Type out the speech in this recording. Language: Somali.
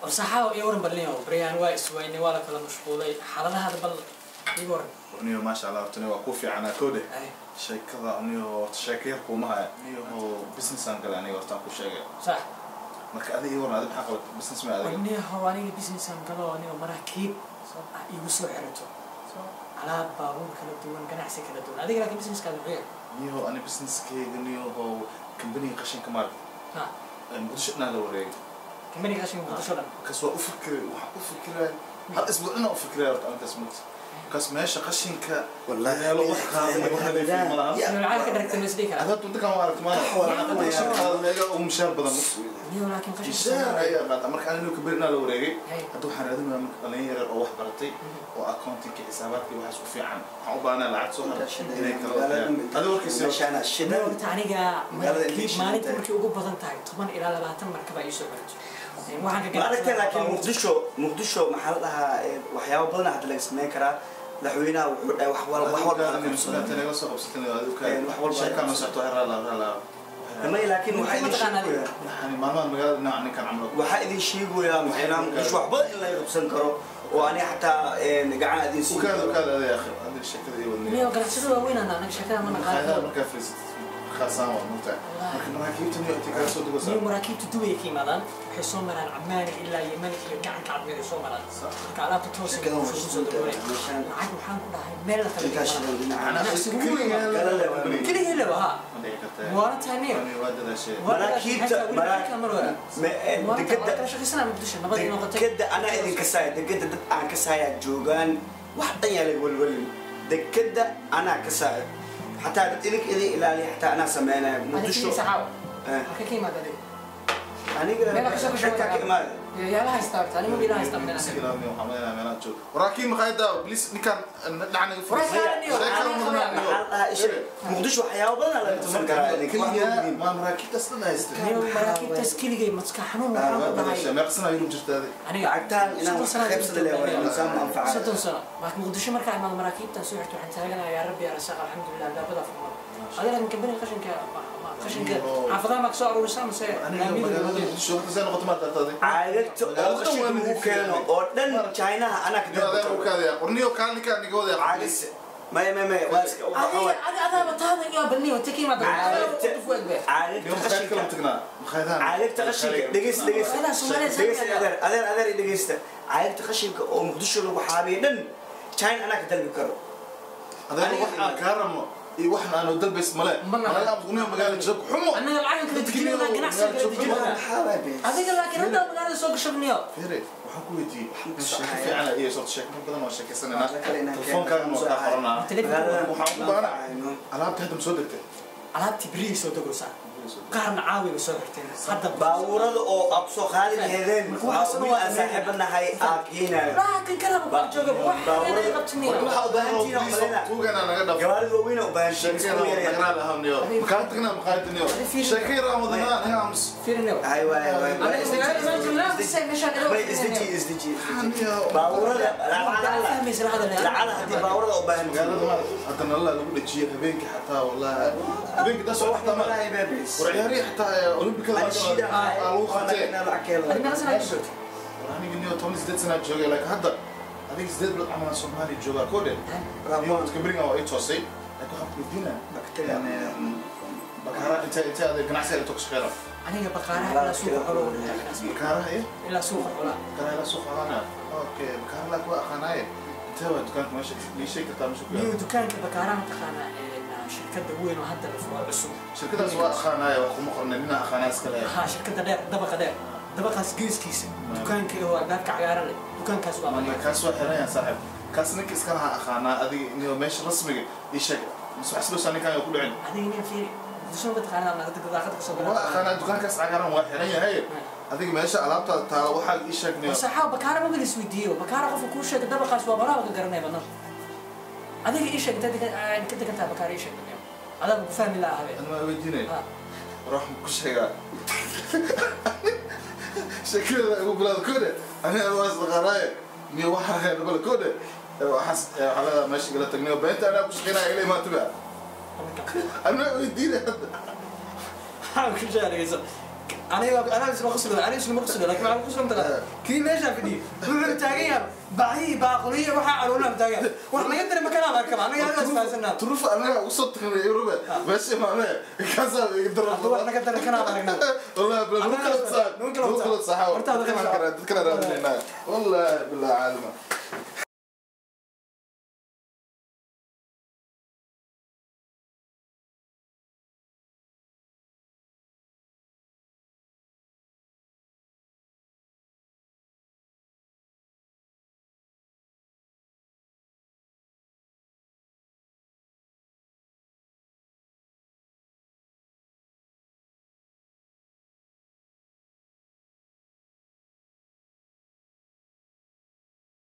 Warsaxaaw iyo waran balniyo baryaan waa isweyne waa la kala mashquulay xaaladaha bal ii waran. Niyo maasha Allah horta waa ku fiicanaa koode. Sheekada niyo horta sheeko yar kuuma haya. Niyo business aan galay aniga horta aan ku sheegay. Sax. Marka adiga ii waran adiga maxaa qabatay business ma adiga? Niyo aniga business aan galo niyo maraakiib igu soo xirato. Alaab baabuur kala duwan ganacsi kala duwan. Adiga laakiin businesskaada muxuu yahay? Niyo ani businesskayga niyo company qashinka maaragtay. Ha. Muqdisho dhan la wareegay. Company qashinka Muqdisho dhan. Kaas waa u fikiray waxaan u fikiray hal isbuucna u fikiray horta arintaas mugta. Kaas meesha qashinka والله wax qaaday wax nadiifin ma laha. Lacag ka dharagtay ma isdhihi karaa. Hadaad waddankan waa aragtay maana. Qashin qaada meega ugu mushaar badan. Niyo laakiin qashinka Mushaar ayaa qaata marka anigu company la wareegay. Hadda waxaan raadinayaa marka dhalin yar oo wax baratay oo accounting xisaabaadka waxaas ku fiican. Waxaan u baahnaa lacag soo haray inay kala wareegaan. Adiga warkiisa meeshaan shidan horta aniga maraakiib maalinta markay ugu badan tahay 10 ilaa 20 markab ay soo xirto. Waxaan ka maaragtay laakiin Muqdisho Muqdisho maxaa la dhahaa waxyaabo badan hadda laga sameyn karaa. Madaxweynaha wuxuu dhahay wax walba wax walba la qabsado. Naga soo qabsatay adiga wax walba sheeka ma socoto rala rala. Ama laakiin waxa idin sheegayaa waxaan maalmahan magaalada dhinaca ninkan camlo waxa idin sheegayaa madaxweynaha Muqdisho wax badan in laga qabsan karo oo ani xataa gacan idin siin ukaada ukaada adiga akhi adiga sheekada iyo wadniga. Niyo ganacsiyada waaweyn aan anaga sheekada ma naqaan. Markaa fariisatid khaasaan waa mugtahay. Marka maraakiibta niyo intay kala soo degaysaa. Niyo maraakiibta Dubai ka yimaadaan waxay soo maraan Cammaan ilaa Yemen iyo gacanka Cadmeed ay soo maraan. Marka alaabta toos ay soo degayaan. Lacag waxaan ku dhahay meel la kala keligii leba ha. Waana tahay niyo. Maraakiibta maraakiibta kala shaqaysanaa Muqdisho nabad ay noqotay. Dekada anaa idin kasaaya dekada dad aan kasaaya joogaan wax dhan yaa laga welwelin. Dekada anaa kasaaya. حتى إلك إلي إلى لي حتى أنا سمعنا مقدشو. halka ka yimaada adiga? Aniga xataa ka imaada. Yaa la haystaa horta aniga ma ila haystaa meel Maraakiib maqaayada please ninkan dhacna Muqdisho waxyaabo badan laga tusan karaa idinka ma maraakiibtaas dhan haystay. Niyo maraakiibtaas keligay maskax xanuun waxaan ku dhahay. Meeqa sano ayuu jirtaa adiga? Aniga lacagtaan inaan wax qaybsada leeyahay insaan ma anfaca. 30 sano. Marka Muqdisho markaa imaado maraakiibtan soo xirto waxaan taaganayaa yaa Rabbi yaa Rasaaq alxamdulillah albaabada furmada. Adiga laakiin company qashinka qashinka xaafadaha ma kasoo aruurisaa mise Aniga magaalada Muqdisho waqti saan noqoto ma dartaaday. Caagagta oo qashinka lagu keeno oo dhan Chinaha anaa ka dalbo. Qorniyo kaalinka niga wada caalis may may may waa iska adiga adaaba taada iyo balniyo inta ka yimaada caagagta qashinka caagagta qashinka dhegeysta dhegeysta dhegeysta adeer adeer adeer dhegeysta caagagta qashinka oo Muqdisho lagu xaabiyo dhan China anaa ka dalbi karo. Adeer wax aan ka rabno iyo waxna aanu dalbays male malaga amquniyo magaalada jab xumo annaga lacag kala dejinayna ganacsiga kala dejinayna adiga laakiin hadda magaalada soo gashabniyo fiiri waxaan ku weydiiyey sheeko fiican iyo soo sheeko badan oo sheekaysanayna telefoonkaaga noo kaa qoranaa waxaan u baahnaa alaabta hadda ma soo degtay alaabtii berihii soo degaysaa qaarna caawiga soo xirteen hadda baabuurada oo aad soo qaadi lahaydeen wiil aan saaxiibo nahay aa keenaayo laakiin kalaba ku jooga wax qabtiniyo waxa u baahantihiin oo malena tuugana naga dhaf gawaarida waaweyn u baahan makaa tagnaa maqaayadniyo sheekay raamadanaa aniga aamus fiirinayo hay waay waay aniga isdejiji isdeji isdeji baabuurada lacala haddii baabuurada u baahan magaalada hadda nalala lagu dhejiyay habeenkii xataa wallahi habeenkii daas wax tamaa warciyaarihii xataa olimbikada lagu qabtee aniga niyo 18 sana joogay laakiin hadda adiga 8 bilood camal aan Soomaaliya joogaa koo dheer niyo kambriga waa ii toosay laakiin waxaan ku weydiinaa bakaaraha intee intee adiga ganacsiga intuu ka shaqeynaa aniga bakaaraha ilaa suuqa xoolaha bakaaraha iyo ilaa suuqa xoolaha bakaaraha ilaa suuqa xoolaha okay bakaaraha laakiin waa aqaanaaye intee waa dukaanka meesha ii sheegi kartaa meesha ku yaala niyo dukaanka bakaaraha mataqaanaa shirkadda weyn oo hadda la furo cusub shirkadaas waa aqaanaaye wax kuma qornay nina aqaanaa iska leeyahay ha shirkadda dheer dabaqa dheer dabaqaas geeskiisa dukaanka oo albaabka cagaaran leh dukaankaas waa maniga kaas waa xiran yahay saaxiib kaas ninka iska lahaa aqaanaa adiga niyo meesha rasmiga ii sheeg mise wax sidoo ninkan ku dhicin adiga nin fiiri Muqdisho ma taqaanaa ma dadka daaqadka soo galaa waa aqaanaa dukaankaas cagaaran waa xiran yahay adiga meesha alaabta taala waxaa ii sheeg niyo saxaa bakaara ma la isweydiiyo bakaara qofka kuu sheegay dabaqaas waa baraaba ka garanay badan adiga ii sheeg inta ka degantaa bakaara ii sheeg adaa ku fahmi lahaa habeen anma weydiinay ruux ku sheegaa sheekada ugu bilaad koode aniga waa isaqaanaaye niyo waxaa reer bal koode waxaas waxaa leedahay meesha igala tagniyo beenta anaa ku shaqeynaya igala imaataba anma weydiinay hadda waxaan ku sheegayso Aniga isla qoslo, aniga isla qoslo, laakiin waxaan qoslo taqaan kii meesha fadhiyo wuxuu taagan yahay bacii baaquliya waxaa caruurna taagan wax naga daray makanaa arkaba aniga aniga isfahansanaa Turufa anaga ugu soo tagnay Europe meesha maame kaasaa iga daran. Hadda wax naga daray kanaa aragnaa. والله بلا Annaga نو noo kala kala saxa Horta dadkana raadinaynaa والله بالله عالمة.